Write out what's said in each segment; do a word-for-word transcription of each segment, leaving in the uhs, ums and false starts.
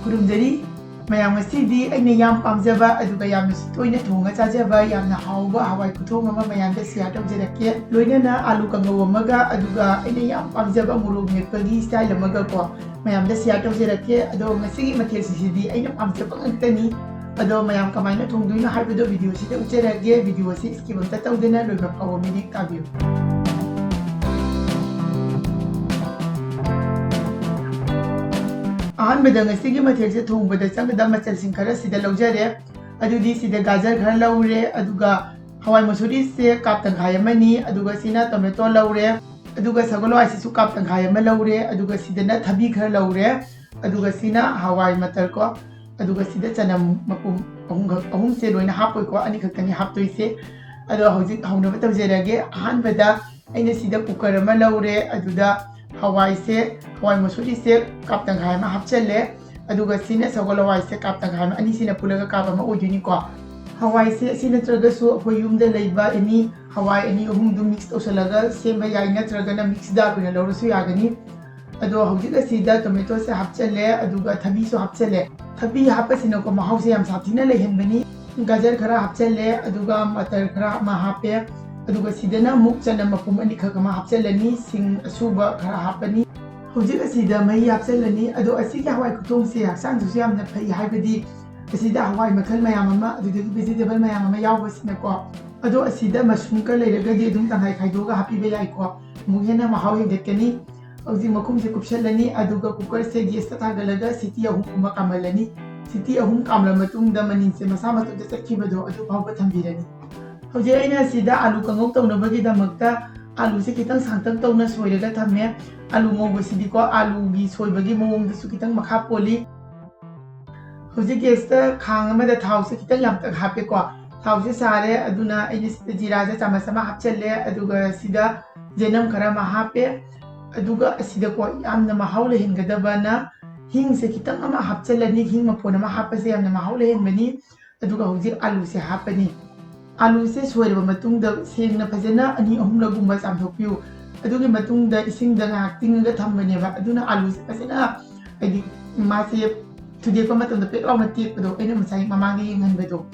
ꯈꯨꯔꯨꯝꯖꯔꯤ꯫ ꯃꯌꯥꯝ, ꯉꯁꯤꯗꯤ ꯑꯩꯅ ꯌꯥꯝ ꯄꯥꯝꯖꯕ ꯑꯗꯨꯒ ꯌꯥꯝꯅꯁꯨ ꯇꯣꯏꯅ ꯊꯣꯡꯉ ꯆꯥꯖꯕ ꯌꯥꯝꯅ ꯍꯥꯎꯕ ꯍꯋꯥꯏ ꯈꯨꯊꯣꯡ ꯑꯃ ꯃꯌꯥꯝꯗ share ꯇꯧꯖꯔꯛꯀꯦ꯫ ꯂꯣꯏꯅꯅ ꯑꯥꯂꯨ ꯀꯥꯡꯉꯧ ꯑꯃꯒ ꯑꯗꯨꯒ ꯑꯩꯅ ꯌꯥꯝ ꯄꯥꯝꯖꯕ ꯃꯣꯔꯣꯛ ꯃꯦꯠꯄꯒꯤ style ꯑꯃꯒ ꯀꯣ ꯃꯌꯥꯝꯗ share ꯇꯧꯖꯔꯛꯀꯦ꯫ ꯑꯗꯣ ꯉꯁꯤꯒꯤ ꯃꯊꯦꯜꯁꯤꯡꯁꯤꯗꯤ ꯑꯩꯅ ꯄꯥꯝꯖꯕ ꯉꯥꯛꯇꯅꯤ꯫ ꯑꯗꯣ ꯃꯌꯥꯝ ꯀꯃꯥꯏꯅ ꯊꯣꯡꯗꯣꯏꯅꯣ ꯍꯥꯏꯕꯗꯣ video ꯁꯤꯗ ꯎꯠꯆꯔꯛꯑꯒꯦ꯫ Video ꯑꯁꯤ skip ꯑꯝꯇ ꯇꯧꯗꯅ ꯂꯣꯏꯕ ꯐꯥꯎꯕ ꯃꯤꯅꯤꯠ ꯇꯥꯕꯤꯌꯨ꯫ ꯑꯍꯥꯟꯕꯗ ꯉꯁꯤꯒꯤ ꯃꯊꯦꯜꯁꯦ ꯊꯣꯡꯕꯗ ꯆꯪꯒꯗꯕ ꯃꯆꯜꯁꯤꯡ ꯈꯔ ꯁꯤꯗ ꯂꯧꯖꯔꯦ꯫ ꯑꯗꯨꯗꯤ ꯁꯤꯗ ꯒꯥꯖꯔ ꯈꯔ ꯂꯧꯔꯦ, ꯑꯗꯨꯒ ꯍꯋꯥꯏ ꯃꯁꯨꯔꯤꯁꯦ cup ꯇꯪꯈꯥꯏ ꯑꯃꯅꯤ, ꯑꯗꯨꯒ ꯁꯤꯅ tomato ꯂꯧꯔꯦ, ꯑꯗꯨꯒ ꯁꯒꯣꯜ ꯍꯋꯥꯏꯁꯤꯁꯨ cup ꯇꯪꯈꯥꯏ ꯑꯃ ꯂꯧꯔꯦ, ꯑꯗꯨꯒ ꯁꯤꯗꯅ ꯊꯕꯤ ꯈꯔ ꯂꯧꯔꯦ, ꯑꯗꯨꯒ ꯁꯤꯅ ꯍꯋꯥꯏ ꯃꯇꯔ ꯀꯣ, ꯑꯗꯨꯒ ꯁꯤꯗ ꯆꯅꯝ ꯃꯄꯨꯝ ꯑꯍꯨꯝꯈꯛ, ꯑꯍꯨꯝꯁꯦ ꯂꯣꯏꯅ ꯍꯥꯞꯄꯣꯏꯀꯣ, ꯑꯅꯤꯈꯛꯇꯅꯤ ꯍꯥꯞꯇꯣꯏꯁꯦ꯫ ꯑꯗꯣ ꯍꯧꯖꯤꯛ ꯍꯧꯅꯕ ꯇꯧꯖꯔꯒꯦ꯫ ꯑꯍꯥꯟꯕꯗ ꯑꯩꯅ ꯁꯤꯗ cooker ꯑꯃ ꯂꯧꯔꯦ, ꯑꯗꯨꯗ ꯍꯋꯥꯏꯁꯦ, ꯍꯋꯥꯏ ꯃꯁꯨꯔꯤꯁꯦ cup ꯇꯪꯈꯥꯏ ꯑꯃ ꯍꯥꯞꯆꯜꯂꯦ, ꯑꯗꯨꯒ ꯁꯤꯅ ꯁꯒꯣꯜ ꯍꯋꯥꯏꯁꯦ cup ꯇꯪꯈꯥꯏ ꯑꯃ, ꯑꯅꯤꯁꯤꯅ ꯄꯨꯜꯂꯒ cup ꯑꯃ ꯑꯣꯏꯗꯣꯏꯅꯤꯀꯣ꯫ ꯍꯋꯥꯏꯁꯦ ꯑꯁꯤ ꯅꯠꯇ꯭ꯔꯒꯁꯨ ꯑꯩꯈꯣꯏ ꯌꯨꯝꯗ ꯂꯩꯕ any ꯍꯋꯥꯏ ꯑꯅꯤ ꯑꯍꯨꯝꯗꯨ mix ꯇꯧꯁꯜꯂꯒ ꯁꯦꯝꯕ ꯌꯥꯏ, ꯅꯠꯇ꯭ꯔꯒꯅ mix ꯗꯥꯜ ꯑꯣꯏꯅ ꯂꯧꯔꯁꯨ ꯌꯥꯒꯅꯤ꯫ ꯑꯗꯣ ꯍꯧꯖꯤꯛ ꯑꯁꯤꯗ tomatoꯁꯦ ꯍꯥꯞꯆꯜꯂꯦ, ꯑꯗꯨꯒ ꯊꯕꯤꯁꯨ ꯍꯥꯞꯆꯜꯂꯦ꯫ ꯊꯕꯤ ꯍꯥꯞꯄꯁꯤꯅꯀꯣ ꯃꯍꯥꯎꯁꯦ ꯌꯥꯝ ꯁꯥꯊꯤꯅ ꯂꯩꯍꯟꯕꯅꯤ꯫ ꯒꯥꯖꯔ ꯈꯔ ꯍꯥꯞꯆꯜꯂꯦ, ꯑꯗꯨꯒ ꯃꯇꯔ ꯈꯔ ꯑꯃ ꯍꯥꯞꯄꯦ, ꯑꯗꯨꯒ ꯁꯤꯗꯅ ꯑꯃꯨꯛ ꯆꯅꯝ ꯃꯄꯨꯝ ꯑꯅꯤꯈꯛ ꯑꯃ ꯍꯥꯞꯆꯜꯂꯅꯤ, ꯁꯤꯡ ꯑꯁꯨꯕ ꯈꯔ ꯍꯥꯞꯄꯅꯤ꯫ ꯍꯧꯖꯤꯛ ꯑꯁꯤꯗ ꯃꯍꯤ ꯍꯥꯞꯆꯜꯂꯅꯤ꯫ ꯑꯗꯣ ꯑꯁꯤꯒꯤ ꯍꯋꯥꯏ ꯈꯨꯊꯣꯡꯁꯦ ꯍꯛꯆꯥꯡꯗꯁꯨ ꯌꯥꯝꯅ ꯐꯩ, ꯍꯥꯏꯕꯗꯤ ꯑꯁꯤꯗ ꯍꯋꯥꯏ ꯃꯈꯜ ꯃꯌꯥꯝ ꯑꯃ, ꯑꯗꯨꯗꯒꯤ vegetable ꯃꯌꯥꯝ ꯑꯃ ꯌꯥꯎꯕꯁꯤꯅꯀꯣ꯫ ꯑꯗꯣ ꯑꯁꯤꯗ mushroomꯒ ꯂꯩꯔꯒꯗꯤ ꯑꯗꯨꯝ ꯇꯪꯈꯥꯏ ꯈꯥꯏꯗꯣꯛꯑꯒ ꯍꯥꯞꯄꯤꯕ ꯌꯥꯏꯀꯣ, ꯑꯃꯨꯛ ꯍꯦꯟꯅ ꯃꯍꯥꯎ ꯍꯦꯟꯒꯠꯀꯅꯤ꯫ ꯍꯧꯖꯤꯛ ꯃꯈꯨꯝꯁꯦ ꯀꯨꯞꯁꯜꯂꯅꯤ, ꯑꯗꯨꯒ cookerꯁꯦ gasꯇ ꯊꯥꯒꯠꯂꯒ ꯁꯤꯇꯤ ꯑꯍꯨꯝꯒꯨꯝꯕ ꯀꯥꯝꯍꯜꯂꯅꯤ꯫ ꯁꯤꯇꯤ ꯑꯍꯨꯝ ꯀꯥꯝꯂ ꯃꯇꯨꯡꯗ ꯃꯅꯤꯟꯁꯦ ꯃꯁꯥ ꯃꯇꯣꯝꯇ ꯆꯠꯈꯤꯕꯗꯣ ꯑꯗꯨ ꯐꯥꯎꯕ ꯊꯝꯕꯤꯔꯅꯤ꯫ ꯍꯧꯖꯤꯛ ꯑꯩꯅ ꯁꯤꯗ ꯑꯥꯂꯨ ꯀꯥꯡꯉꯧ ꯇꯧꯅꯕꯒꯤꯗꯃꯛꯇ ꯑꯥꯂꯨꯁꯦ ꯈꯤꯇꯪ ꯁꯥꯡꯇꯛ ꯇꯧꯅ ꯁꯣꯏꯔꯒ ꯊꯝꯃꯦ꯫ ꯑꯥꯂꯨ ꯉꯧꯕꯁꯤꯗꯤꯀꯣ ꯑꯥꯂꯨꯒꯤ ꯁꯣꯏꯕꯒꯤ ꯃꯑꯣꯡꯗꯁꯨ ꯈꯤꯇꯪ ꯃꯈꯥ ꯄꯣꯜꯂꯤ꯫ ꯍꯧꯖꯤꯛ gasꯇ ꯈꯥꯡ ꯑꯃꯗ ꯊꯥꯎꯁꯦ ꯈꯤꯇꯪ ꯌꯥꯝꯇꯛ ꯍꯥꯞꯄꯦꯀꯣ꯫ ꯊꯥꯎꯁꯦ ꯁꯥꯔꯦ, ꯑꯗꯨꯅ ꯑꯩꯅ ꯁꯤꯗ ꯖꯤꯔꯥꯁꯦ ꯆꯥꯃꯁ ꯑꯃ ꯍꯥꯞꯆꯜꯂꯦ, ꯑꯗꯨꯒ ꯁꯤꯗ ꯆꯅꯝ ꯈꯔ ꯑꯃ ꯍꯥꯞꯄꯦ꯫ ꯑꯗꯨꯒ ꯑꯁꯤꯗꯀꯣ ꯌꯥꯝꯅ ꯃꯍꯥꯎ ꯂꯩꯍꯟꯒꯗꯕꯅ ꯍꯤꯡꯁꯦ ꯈꯤꯇꯪ ꯑꯃ ꯍꯥꯞꯆꯜꯂꯅꯤ꯫ ꯍꯤꯡ ꯃꯄꯣꯟ ꯑꯃ ꯍꯥꯞꯄꯁꯦ ꯌꯥꯝꯅ ꯃꯍꯥꯎ ꯂꯩꯍꯟꯕꯅꯤ꯫ ꯑꯗꯨꯒ ꯍꯧꯖꯤꯛ ꯑꯥꯂꯨꯁꯦ ꯍꯥꯞꯄꯅꯤ꯫ ꯑꯥꯂꯨꯁꯦ ꯁꯣꯏꯔꯕ ꯃꯇꯨꯡꯗ ꯁꯦꯡꯅ ꯐꯖꯅ ꯑꯅꯤ ꯑꯍꯨꯝꯂꯛꯒꯨꯝꯕ ꯆꯥꯝꯊꯣꯛꯄꯤꯌꯨ꯫ ꯑꯗꯨꯒꯤ ꯃꯇꯨꯡꯗ ꯏꯁꯤꯡꯗ ꯉꯥꯏꯍꯥꯛ ꯇꯤꯡꯉꯒ ꯊꯝꯕꯅꯦꯕ꯫ ꯑꯗꯨꯅ ꯑꯥꯂꯨꯁꯦ ꯐꯖꯅ, ꯍꯥꯏꯗꯤ, ꯃꯥꯁꯦ ꯊꯨꯗꯦꯛꯄ ꯃꯇꯝꯗ ꯄꯦꯛ ꯂꯥꯎꯅ ꯇꯦꯛꯄꯗꯣ, ꯑꯩꯅ ꯉꯁꯥꯏ ꯃꯃꯥꯡꯗ ꯌꯦꯡꯍꯟꯕꯗꯣ꯫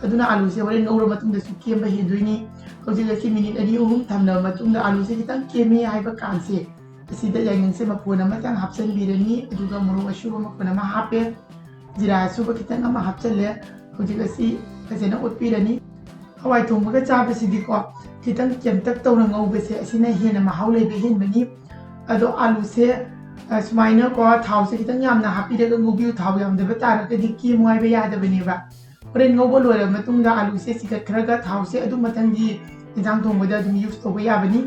ꯑꯗꯨꯅ ꯑꯂꯨꯁꯦ ꯍꯣꯔꯦꯟ ꯉꯧꯔ ꯃꯇꯨꯡꯗꯁꯨ ꯀꯦꯝꯕ ꯍꯦꯟꯗꯣꯏꯅꯤ꯫ ꯍꯧꯖꯤꯛ ꯑꯁꯤ ꯃꯤꯅꯤꯠ ꯑꯅꯤ ꯑꯍꯨꯝ ꯊꯝꯂꯕ ꯃꯇꯨꯡꯗ ꯑꯂꯨꯁꯦ ꯈꯤꯇꯪ ꯀꯦꯝꯃꯤ ꯍꯥꯏꯕ ꯀꯥꯟꯁꯦ, ꯑꯁꯤꯗ ꯌꯥꯏꯉꯪꯁꯦ ꯃꯄꯨꯟ ꯑꯃꯇꯪ ꯍꯥꯞꯆꯤꯟꯕꯤꯔꯅꯤ, ꯑꯗꯨꯒ ꯃꯣꯔꯣꯛ ꯑꯁꯨꯕ ꯃꯄꯨꯟ ꯑꯃ ꯍꯥꯞꯄꯦ, ꯖꯤꯔꯥ ꯑꯁꯨꯕ ꯈꯤꯇꯪ ꯑꯃ ꯍꯥꯞꯆꯤꯜꯂꯦ꯫ ꯍꯧꯖꯤꯛ ꯑꯁꯤ ꯐꯖꯅ ꯑꯣꯠꯄꯤꯔꯅꯤ꯫ ꯍꯋꯥꯏ ꯊꯣꯡꯕꯒ ꯆꯥꯕꯁꯤꯗꯤꯀꯣ, ꯈꯤꯇꯪ ꯀꯦꯝꯇꯛ ꯇꯧꯅ ꯉꯧꯕꯁꯦ, ꯑꯁꯤꯅ ꯍꯦꯟꯅ ꯃꯍꯥꯎ ꯂꯩꯕ ꯍꯦꯟꯕꯅꯤ꯫ ꯑꯗꯣ ꯑꯂꯨꯁꯦ, ꯑ, ꯁꯨꯃꯥꯏꯅꯀꯣ, ꯊꯥꯎꯁꯦ ꯈꯤꯇꯪ ꯌꯥꯝꯅ ꯍꯥꯞꯄꯤꯔꯒ ꯉꯧꯕꯤꯌꯨ꯫ ꯊꯥꯎ ꯌꯥꯝꯗꯕ ꯇꯥꯔꯒꯗꯤ ꯀꯦꯝꯃꯨ ꯍꯥꯏꯕ ꯌꯥꯗꯕꯅꯦꯕ꯫ ꯍꯣꯔꯦꯟ ꯉꯧꯕ ꯂꯣꯏꯔꯕ ꯃꯇꯨꯡꯗ ꯑꯂꯨꯁꯦ ꯆꯤꯡꯈꯠꯈ꯭ꯔꯒ ꯊꯥꯎꯁꯦ ꯑꯗꯨꯝ ꯃꯊꯪꯒꯤ ꯏꯟꯖꯥꯡ ꯊꯣꯡꯕꯗ ꯑꯗꯨꯝ use ꯇꯧꯕ ꯌꯥꯕꯅꯤ꯫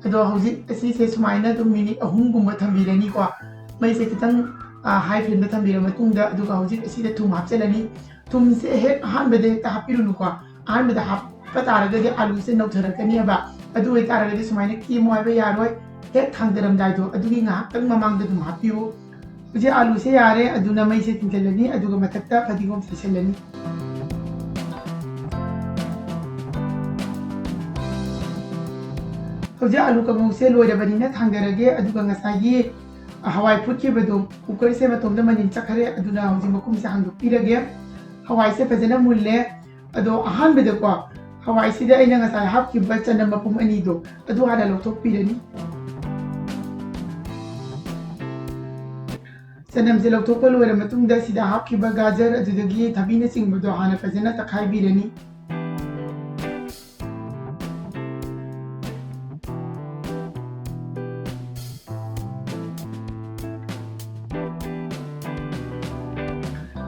ꯑꯗꯣ ꯍꯧꯖꯤꯛ ꯑꯁꯤꯁꯦ ꯁꯨꯃꯥꯏꯅ ꯑꯗꯨꯝ ꯃꯤꯅꯤꯠ ꯑꯍꯨꯝꯒꯨꯝꯕ ꯊꯝꯕꯤꯔꯅꯤꯀꯣ꯫ ꯃꯩꯁꯦ ꯈꯤꯇꯪ, ꯑ, high flameꯗ ꯊꯝꯕꯤꯔ ꯃꯇꯨꯡꯗ, ꯑꯗꯨꯒ ꯍꯧꯖꯤꯛ ꯑꯁꯤꯗ ꯊꯨꯝ ꯍꯥꯞꯆꯤꯜꯂꯅꯤ꯫ ꯊꯨꯝꯁꯦ ꯍꯦꯛ ꯑꯍꯥꯟꯕꯗ ꯍꯦꯛꯇ ꯍꯥꯞꯄꯤꯔꯨꯅꯨꯀꯣ꯫ ꯑꯍꯥꯟꯕꯗ ꯍꯥꯞꯄ ꯇꯥꯔꯒꯗꯤ ꯑꯂꯨꯁꯦ ꯅꯧꯊꯔꯛꯀꯅꯦꯕ꯫ ꯑꯗꯨ ꯑꯣꯏꯇꯥꯔꯒꯗꯤ ꯁꯨꯃꯥꯏꯅ ꯀꯦꯝꯃꯨ ꯍꯥꯏꯕ ꯌꯥꯔꯣꯏ꯫ ꯍꯦꯛ ꯊꯥꯡꯗꯔꯝꯗꯥꯏꯗꯣ, ꯑꯗꯨꯒꯤ ꯉꯥꯏꯍꯥꯛꯇꯪ ꯃꯃꯥꯡꯗ ꯑꯗꯨꯝ ꯍꯥꯞꯄꯤꯌꯨ꯫ ꯍꯧꯖꯤꯛ ꯑꯂꯨꯁꯦ ꯌꯥꯔꯦ, ꯑꯗꯨꯅ ꯃꯩꯁꯦ ꯊꯤꯡꯖꯤꯜꯂꯅꯤ, ꯑꯗꯨꯒ ꯃꯊꯛꯇ ꯐꯗꯤꯒꯣꯝ ꯆꯥꯏꯁꯤꯜꯂꯅꯤ꯫ ꯍꯧꯖꯤꯛ ꯑꯂꯨ ꯀꯥꯡꯉꯧꯁꯦ ꯂꯣꯏꯔꯕꯅꯤꯅ ꯊꯥꯡꯗꯔꯒꯦ, ꯑꯗꯨꯒ ꯉꯁꯥꯏꯒꯤ ꯍꯋꯥꯏ ꯐꯨꯠꯈꯤꯕꯗꯣ, cookerꯁꯦ ꯃꯇꯣꯝꯇ ꯃꯅꯤꯟ ꯆꯠꯈ꯭ꯔꯦ, ꯑꯗꯨꯅ ꯍꯧꯖꯤꯛ ꯃꯈꯨꯝꯁꯦ ꯍꯥꯡꯗꯣꯛꯄꯤꯔꯒꯦ꯫ ꯍꯋꯥꯏꯁꯦ ꯐꯖꯅ ꯃꯨꯜꯂꯦ꯫ ꯑꯗꯣ ꯑꯍꯥꯟꯕꯗꯀꯣ, ꯍꯋꯥꯏꯁꯤꯗ ꯑꯩꯅ ꯉꯁꯥꯏ ꯍꯥꯞꯈꯤꯕ ꯆꯅꯝ ꯃꯄꯨꯝ ꯑꯅꯤꯗꯣ, ꯑꯗꯨ ꯍꯥꯟꯅ ꯂꯧꯊꯣꯛꯄꯤꯔꯅꯤ꯫ ꯆꯅꯝꯁꯦ ꯂꯧꯊꯣꯛꯄ ꯂꯣꯏꯔ ꯃꯇꯨꯡꯗ, ꯁꯤꯗ ꯍꯥꯞꯈꯤꯕ ꯒꯥꯖꯔ, ꯑꯗꯨꯗꯒꯤ ꯊꯕꯤꯅꯆꯤꯡꯕꯗꯣ ꯍꯥꯟꯅ ꯐꯖꯅ ꯇꯛꯈꯥꯏꯕꯤꯔꯅꯤ꯫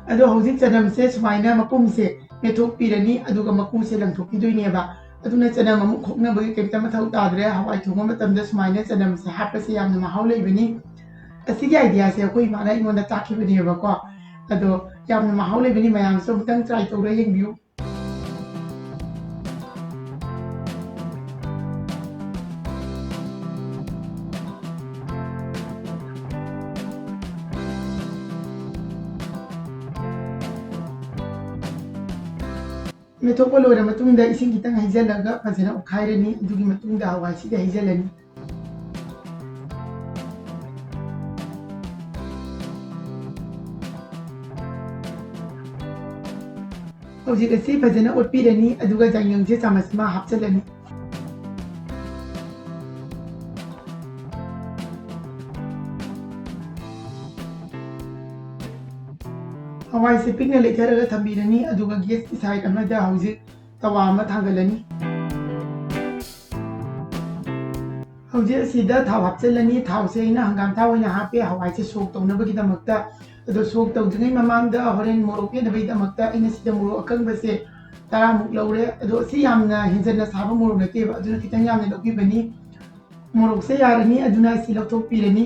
ꯑꯗꯣ ꯍꯧꯖꯤꯛ ꯆꯅꯝꯁꯦ ꯁꯨꯃꯥꯏꯅ ꯃꯀꯨꯝꯁꯦ ꯃꯦꯠꯊꯣꯛꯄꯤꯔꯅꯤ, ꯑꯗꯨꯒ ꯃꯀꯨꯁꯦ ꯂꯪꯊꯣꯛꯄꯤꯗꯣꯏꯅꯦꯕ꯫ ꯑꯗꯨꯅ ꯆꯅꯝ ꯑꯃꯨꯛ ꯈꯣꯛꯅꯕꯒꯤ ꯀꯩꯝꯇ ꯃꯊꯧ ꯇꯥꯗ꯭ꯔꯦ꯫ ꯍꯋꯥꯏ ꯊꯣꯡꯕ ꯃꯇꯝꯗ ꯁꯨꯃꯥꯏꯅ ꯆꯅꯝꯁꯦ ꯍꯥꯞꯄꯁꯦ ꯌꯥꯝꯅ ꯃꯍꯥꯎ ꯂꯩꯕꯅꯤ꯫ ꯑꯁꯤꯒꯤ ideaꯁꯦ ꯑꯩꯈꯣꯏ ꯏꯃꯥꯅ ꯑꯩꯉꯣꯟꯗ ꯇꯥꯛꯈꯤꯕꯅꯦꯕꯀꯣ꯫ ꯑꯗꯣ ꯌꯥꯝꯅ ꯃꯍꯥꯎ ꯂꯩꯕꯅꯤ, ꯃꯌꯥꯝꯁꯨ ꯑꯃꯨꯛꯇꯪ try ꯇꯧꯔ ꯌꯦꯡꯕꯤꯌꯨ꯫ ꯃꯦꯠꯊꯣꯛꯄ ꯂꯣꯏꯔ ꯃꯇꯨꯡꯗ ꯏꯁꯤꯡ ꯈꯤꯇꯪ ꯍꯩꯖꯤꯜꯂꯒ ꯐꯖꯅ ꯑꯣꯠꯈꯥꯏꯔꯅꯤ꯫ ꯑꯗꯨꯒꯤ ꯃꯇꯨꯡꯗ ꯍꯋꯥꯏꯁꯤꯗ ꯍꯩꯖꯤꯜꯂꯅꯤ꯫ ꯍꯧꯖꯤꯛ ꯑꯁꯤ ꯐꯖꯅ ꯑꯣꯠꯄꯤꯔꯅꯤ, ꯑꯗꯨꯒ ꯌꯥꯏꯉꯪꯁꯦ ꯆꯥꯃꯁ ꯑꯃ ꯍꯥꯞꯆꯤꯜꯂꯅꯤ꯫ ꯍꯋꯥꯏꯁꯦ ꯄꯤꯛꯅ ꯂꯩꯊꯔꯒ ꯊꯝꯕꯤꯔꯅꯤ, ꯑꯗꯨꯒ ꯒꯦꯁꯀꯤ ꯁꯥꯏꯠ ꯑꯃꯗ ꯍꯧꯖꯤꯛ ꯇꯋꯥ ꯑꯃ ꯊꯥꯡꯒꯠꯂꯅꯤ꯫ ꯍꯧꯖꯤꯛ ꯑꯁꯤꯗ ꯊꯥꯎ ꯍꯥꯞꯆꯤꯜꯂꯅꯤ꯫ ꯊꯥꯎꯁꯦ ꯑꯩꯅ ꯍꯪꯒꯥꯝ ꯊꯥꯎ ꯑꯣꯏꯅ ꯍꯥꯞꯄꯦ, ꯍꯋꯥꯏꯁꯦ ꯁꯣꯛ ꯇꯧꯅꯕꯒꯤꯗꯃꯛꯇ꯫ ꯑꯗꯣ ꯁꯣꯛ ꯇꯧꯗ꯭ꯔꯤꯉꯩ ꯃꯃꯥꯡꯗ ꯍꯣꯔꯦꯟ ꯃꯣꯔꯣꯛ ꯃꯦꯠꯅꯕꯒꯤꯗꯃꯛꯇ ꯑꯩꯅ ꯁꯤꯗ ꯃꯣꯔꯣꯛ ꯑꯀꯪꯕꯁꯦ ꯇꯔꯥꯃꯨꯛ ꯂꯧꯔꯦ꯫ ꯑꯗꯣ ꯁꯤ ꯌꯥꯝꯅ ꯍꯦꯟꯖꯟꯅ ꯁꯥꯕ ꯃꯣꯔꯣꯛ ꯅꯠꯇꯦꯕ, ꯑꯗꯨꯅ ꯈꯤꯇꯪ ꯌꯥꯝꯅ ꯂꯧꯕꯤꯕꯅꯤ꯫ ꯃꯣꯔꯣꯛꯁꯦ ꯌꯥꯔꯅꯤ, ꯑꯗꯨꯅ ꯑꯁꯤ ꯂꯧꯊꯣꯛꯄꯤꯔꯅꯤ꯫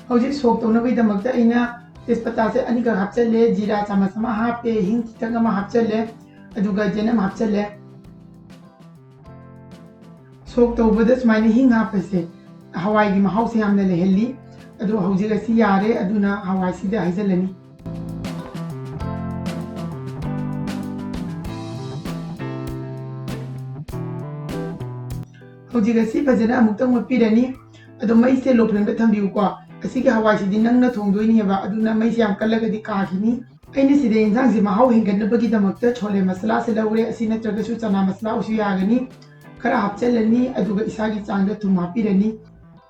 ꯍꯧꯖꯤꯛ ꯁꯣꯛ ꯇꯧꯅꯕꯒꯤꯗꯃꯛꯇ ꯑꯩꯅ ꯇꯦꯖꯄꯇꯥꯁꯦ ꯑꯅꯤꯈꯛ ꯍꯥꯞꯆꯜꯂꯦ, ꯖꯤꯔꯥ ꯆꯥꯃꯁ ꯑꯃ ꯍꯥꯞꯄꯦ, ꯍꯤꯡ ꯈꯤꯇꯪ ꯑꯃ ꯍꯥꯞꯆꯜꯂꯦ, ꯑꯗꯨꯒ ꯆꯅꯝ ꯍꯥꯞꯆꯜꯂꯦ꯫ ꯁꯣꯛ ꯇꯧꯕꯗ ꯁꯨꯃꯥꯏꯅ ꯍꯤꯡ ꯍꯥꯞꯄꯁꯦ ꯍꯋꯥꯏꯒꯤ ꯃꯍꯥꯎꯁꯦ ꯌꯥꯝꯅ ꯂꯩꯍꯜꯂꯤ꯫ ꯑꯗꯣ ꯍꯧꯖꯤꯛ ꯑꯁꯤ ꯌꯥꯔꯦ, ꯑꯗꯨꯅ ꯍꯋꯥꯏꯁꯤꯗ ꯍꯩꯖꯤꯜꯂꯅꯤ꯫ ꯍꯧꯖꯤꯛ ꯑꯁꯤ ꯐꯖꯅ ꯑꯃꯨꯛꯇꯪ ꯑꯣꯠꯄꯤꯔꯅꯤ꯫ ꯑꯗꯣ ꯃꯩꯁꯦ low flameꯗ ꯊꯝꯕꯤꯌꯨꯀꯣ꯫ ꯑꯁꯤꯒꯤ ꯍꯋꯥꯏꯁꯤꯗꯤ ꯅꯪꯅ ꯊꯣꯡꯗꯣꯏꯅꯦꯕ, ꯑꯗꯨꯅ ꯃꯩꯁꯦ ꯌꯥꯝ ꯀꯜꯂꯒꯗꯤ ꯀꯥꯈꯤꯅꯤ꯫ ꯑꯩꯅ ꯁꯤꯗ ꯌꯦꯟꯁꯥꯡꯁꯦ ꯃꯍꯥꯎ ꯍꯦꯟꯒꯠꯅꯕꯒꯤꯗꯃꯛꯇ ꯁꯣꯂꯦ ꯃꯁꯂꯥꯁꯦ ꯂꯧꯔꯦ꯫ ꯑꯁꯤ ꯅꯠꯇ꯭ꯔꯒꯁꯨ ꯆꯅꯥ ꯃꯁꯂꯥ ꯑꯣꯏꯁꯨ ꯌꯥꯒꯅꯤ꯫ ꯈꯔ ꯍꯥꯞꯆꯤꯜꯂꯅꯤ, ꯑꯗꯨꯒ ꯏꯁꯥꯒꯤ ꯆꯥꯡꯗ ꯊꯨꯝ ꯍꯥꯞꯄꯤꯔꯅꯤ꯫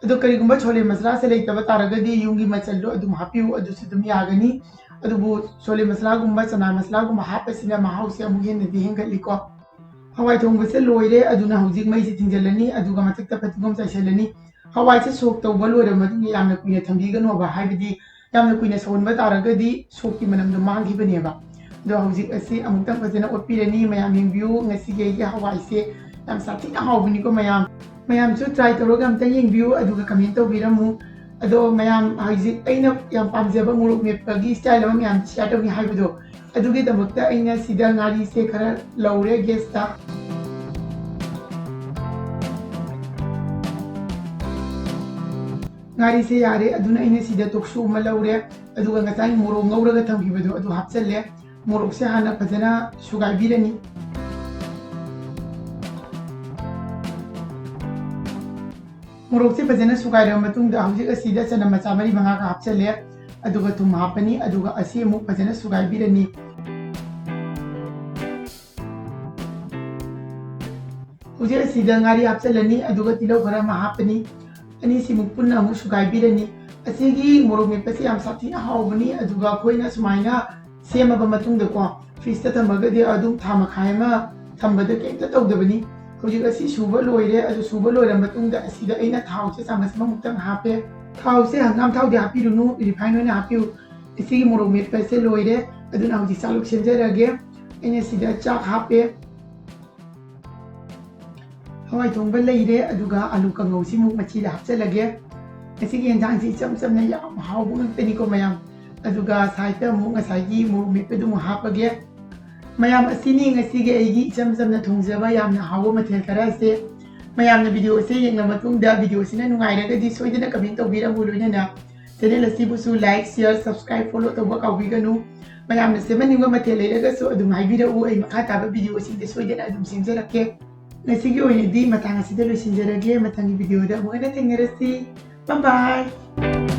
ꯑꯗꯣ ꯀꯔꯤꯒꯨꯝꯕ ꯁꯣꯂꯦ ꯃꯁꯂꯥꯁꯦ ꯂꯩꯇꯕ ꯇꯥꯔꯒꯗꯤ ꯌꯨꯝꯒꯤ ꯃꯆꯜꯗꯣ ꯑꯗꯨꯝ ꯍꯥꯞꯄꯤꯌꯨ, ꯑꯗꯨꯁꯨ ꯑꯗꯨꯝ ꯌꯥꯒꯅꯤ꯫ ꯑꯗꯨꯕꯨ ꯁꯣꯂꯦ ꯃꯁꯂꯥꯒꯨꯝꯕ, ꯆꯅꯥ ꯃꯁꯂꯥꯒꯨꯝꯕ ꯍꯥꯞꯄꯁꯤꯅ ꯃꯍꯥꯎꯁꯦ ꯑꯃꯨꯛ ꯍꯦꯟꯅꯗꯤ ꯍꯦꯟꯒꯠꯂꯤꯀꯣ꯫ ꯍꯋꯥꯏ ꯊꯣꯡꯕꯁꯦ ꯂꯣꯏꯔꯦ, ꯑꯗꯨꯅ ꯍꯧꯖꯤꯛ ꯃꯩꯁꯦ ꯊꯤꯡꯖꯤꯜꯂꯅꯤ, ꯑꯗꯨꯒ ꯃꯊꯛꯇ ꯐꯗꯤꯒꯣꯝ ꯆꯥꯏꯁꯤꯜꯂꯅꯤ꯫ ꯍꯋꯥꯏꯁꯦ ꯁꯣꯛ ꯇꯧꯕ ꯂꯣꯏꯔꯕ ꯃꯇꯨꯡꯗ ꯌꯥꯝꯅ ꯀꯨꯏꯅ ꯊꯝꯕꯤꯒꯅꯣꯕ, ꯍꯥꯏꯕꯗꯤ ꯌꯥꯝꯅ ꯀꯨꯏꯅ ꯁꯧꯍꯟꯕ ꯇꯥꯔꯒꯗꯤ ꯁꯣꯛꯀꯤ ꯃꯅꯝꯗꯣ ꯃꯥꯡꯈꯤꯕꯅꯦꯕ꯫ ꯑꯗꯣ ꯍꯧꯖꯤꯛ ꯑꯁꯤ ꯑꯃꯨꯛꯇꯪ ꯐꯖꯅ ꯑꯣꯠꯄꯤꯔꯅꯤ꯫ ꯃꯌꯥꯝ ꯌꯦꯡꯕꯤꯌꯨ, ꯉꯁꯤꯒꯤ ꯑꯩꯒꯤ ꯍꯋꯥꯏꯁꯦ ꯌꯥꯝ ꯁꯥꯊꯤꯅ ꯍꯥꯎꯕꯅꯤꯀꯣ ꯃꯌꯥꯝ꯫ ꯃꯌꯥꯝꯁꯨ try ꯇꯧꯔꯒ ꯑꯝꯇꯪ ꯌꯦꯡꯕꯤꯌꯨ, ꯑꯗꯨꯒ comment ꯇꯧꯕꯤꯔꯝꯃꯨ꯫ ꯑꯗꯣ ꯃꯌꯥꯝ ꯍꯧꯖꯤꯛ ꯑꯩꯅ ꯌꯥꯝ ꯄꯥꯝꯖꯕ ꯃꯣꯔꯣꯛ ꯃꯦꯠꯄꯒꯤ style ꯑꯃ ꯃꯌꯥꯝ share ꯇꯧꯅꯤ ꯍꯥꯏꯕꯗꯣ, ꯑꯗꯨꯒꯤꯗꯃꯛꯇ ꯑꯩꯅ ꯁꯤꯗ ꯉꯥꯔꯤꯁꯦ ꯈꯔ ꯂꯧꯔꯦ gasꯇ꯫ ꯉꯥꯔꯤꯁꯦ ꯌꯥꯔꯦ, ꯑꯗꯨꯅ ꯑꯩꯅ ꯁꯤꯗ ꯇꯣꯛꯁꯨ ꯑꯃ ꯂꯧꯔꯦ, ꯑꯗꯨꯒ ꯉꯁꯥꯏ ꯃꯣꯔꯣꯛ ꯉꯧꯔꯒ ꯊꯝꯈꯤꯕꯗꯣ ꯑꯗꯨ ꯍꯥꯞꯆꯜꯂꯦ꯫ ꯃꯣꯔꯣꯛꯁꯦ ꯍꯥꯟꯅ ꯐꯖꯅ ꯁꯨꯒꯥꯏꯕꯤꯔꯅꯤ꯫ ꯃꯣꯔꯣꯛꯁꯦ ꯐꯖꯅ ꯁꯨꯒꯥꯏꯔꯕ ꯃꯇꯨꯡꯗ ꯍꯧꯖꯤꯛ ꯑꯁꯤꯗ ꯆꯅꯝ ꯃꯆꯥ ꯃꯔꯤ ꯃꯉꯥꯒ ꯍꯥꯞꯆꯜꯂꯦ, ꯑꯗꯨꯒ ꯊꯨꯝ ꯍꯥꯞꯄꯅꯤ, ꯑꯗꯨꯒ ꯑꯁꯤ ꯑꯃꯨꯛ ꯐꯖꯅ ꯁꯨꯒꯥꯏꯕꯤꯔꯅꯤ꯫ ꯍꯧꯖꯤꯛ ꯑꯁꯤꯗ ꯉꯥꯔꯤ ꯍꯥꯞꯆꯜꯂꯅꯤ, ꯑꯗꯨꯒ ꯇꯤꯜꯍꯧ ꯈꯔ ꯑꯃ ꯍꯥꯞꯄꯅꯤ꯫ ꯑꯅꯤꯁꯤꯃꯨꯛ ꯄꯨꯟꯅ ꯑꯃꯨꯛ ꯁꯨꯒꯥꯏꯕꯤꯔꯅꯤ꯫ ꯑꯁꯤꯒꯤ ꯃꯣꯔꯣꯛ ꯃꯦꯠꯄꯁꯦ ꯌꯥꯝ ꯁꯥꯊꯤꯅ ꯍꯥꯎꯕꯅꯤ, ꯑꯗꯨꯒ ꯑꯩꯈꯣꯏꯅ ꯁꯨꯃꯥꯏꯅ ꯁꯦꯝꯃꯕ ꯃꯇꯨꯡꯗꯀꯣ, ꯐ꯭ꯔꯤꯖꯇ ꯊꯝꯃꯒꯗꯤ ꯑꯗꯨꯝ ꯊꯥ ꯃꯈꯥꯏ ꯑꯃ ꯊꯝꯕꯗ ꯀꯩꯝꯇ ꯇꯧꯗꯕꯅꯤ꯫ ꯍꯧꯖꯤꯛ ꯑꯁꯤ ꯁꯨꯕ ꯂꯣꯏꯔꯦ꯫ ꯑꯗꯨ ꯁꯨꯕ ꯂꯣꯏꯔ ꯃꯇꯨꯡꯗ ꯑꯁꯤꯗ ꯑꯩꯅ ꯊꯥꯎꯁꯦ ꯆꯥꯃꯁ ꯑꯃꯃꯨꯛꯇꯪ ꯍꯥꯞꯄꯦ꯫ ꯊꯥꯎꯁꯦ ꯍꯪꯒꯥꯝ ꯊꯥꯎꯗꯤ ꯍꯥꯞꯄꯤꯔꯨꯅꯨ, ꯔꯤꯐꯥꯏꯟ ꯑꯣꯏꯅ ꯍꯥꯞꯄꯤꯌꯨ꯫ ꯑꯁꯤꯒꯤ ꯃꯣꯔꯣꯛ ꯃꯦꯠꯄꯁꯦ ꯂꯣꯏꯔꯦ꯫ ꯑꯗꯨꯅ ꯍꯧꯖꯤꯛ ꯆꯥꯛ ꯂꯣꯏꯁꯤꯟꯖꯔꯒꯦ꯫ ꯑꯩꯅ ꯁꯤꯗ ꯆꯥꯛ ꯍꯥꯞꯄꯦ꯫ ꯍꯋꯥꯏ ꯊꯣꯡꯕ ꯂꯩꯔꯦ, ꯑꯗꯨꯒ ꯑꯂꯨ ꯀꯥꯡꯉꯧꯁꯤꯃꯨꯛ ꯃꯆꯤꯗ ꯍꯥꯞꯆꯜꯂꯒꯦ꯫ ꯉꯁꯤꯒꯤ ꯌꯦꯟꯁꯥꯡꯁꯤ ꯏꯆꯝ ꯆꯝꯅ ꯌꯥꯝ ꯍꯥꯎꯕ ꯉꯥꯛꯇꯅꯤꯀꯣ ꯃꯌꯥꯝ꯫ ꯑꯗꯨꯒ ꯁꯥꯏꯗꯇ ꯑꯃꯨꯛ ꯉꯁꯥꯏꯒꯤ ꯃꯣꯔꯣꯛ ꯃꯦꯠꯄꯗꯨ ꯑꯃꯨꯛ ꯍꯥꯞꯄꯒꯦ꯫ ꯃꯌꯥꯝ, ꯑꯁꯤꯅꯤ ꯉꯁꯤꯒꯤ ꯑꯩꯒꯤ ꯏꯆꯝ ꯆꯝꯅ ꯊꯣꯡꯖꯕ ꯌꯥꯝꯅ ꯍꯥꯎꯕ ꯃꯊꯦꯜ ꯈꯔ ꯑꯁꯦ꯫ ꯃꯌꯥꯝꯅ ꯚꯤꯗꯤꯑꯣ ꯑꯁꯦ ꯌꯦꯡꯂ ꯃꯇꯨꯡꯗ ꯚꯤꯗꯤꯑꯣ ꯑꯁꯤꯅ ꯅꯨꯡꯉꯥꯏꯔꯒꯗꯤ ꯁꯣꯏꯗꯅ ꯀꯃꯦꯟ ꯇꯧꯕꯤꯔꯝꯃꯨ, ꯂꯣꯏꯅꯅ ꯆꯦꯅꯦꯜ ꯑꯁꯤꯕꯨꯁꯨ ꯂꯥꯏꯛ, ꯁꯤꯌꯔ, ꯁꯕꯁꯀ꯭ꯔꯥꯏꯕ, ꯐꯣꯂꯣ ꯇꯧꯕ ꯀꯥꯎꯕꯤꯒꯅꯨ꯫ ꯃꯌꯥꯝꯅ ꯁꯦꯝꯍꯟꯅꯤꯡꯕ ꯃꯊꯦꯜ ꯂꯩꯔꯒꯁꯨ ꯑꯗꯨꯝ ꯍꯥꯏꯕꯤꯔꯛꯎ, ꯑꯩ ꯃꯈꯥ ꯇꯥꯕ ꯚꯤꯗꯤꯑꯣꯁꯤꯡꯗ ꯁꯣꯏꯗꯅ ꯑꯗꯨꯝ ꯁꯦꯝꯖꯔꯛꯀꯦ꯫ ꯉꯁꯤꯒꯤ ꯑꯣꯏꯅꯗꯤ ꯃꯇꯥꯡ ꯑꯁꯤꯗ ꯂꯣꯏꯁꯤꯟꯖꯔꯒꯦ꯫ ꯃꯊꯪꯒꯤ ꯚꯤꯗꯤꯑꯣꯗ ꯑꯃꯨꯛ ꯍꯟꯅ ꯊꯦꯡꯅꯔꯁꯤ꯫ ꯕꯥꯏ ꯕꯥꯏ꯫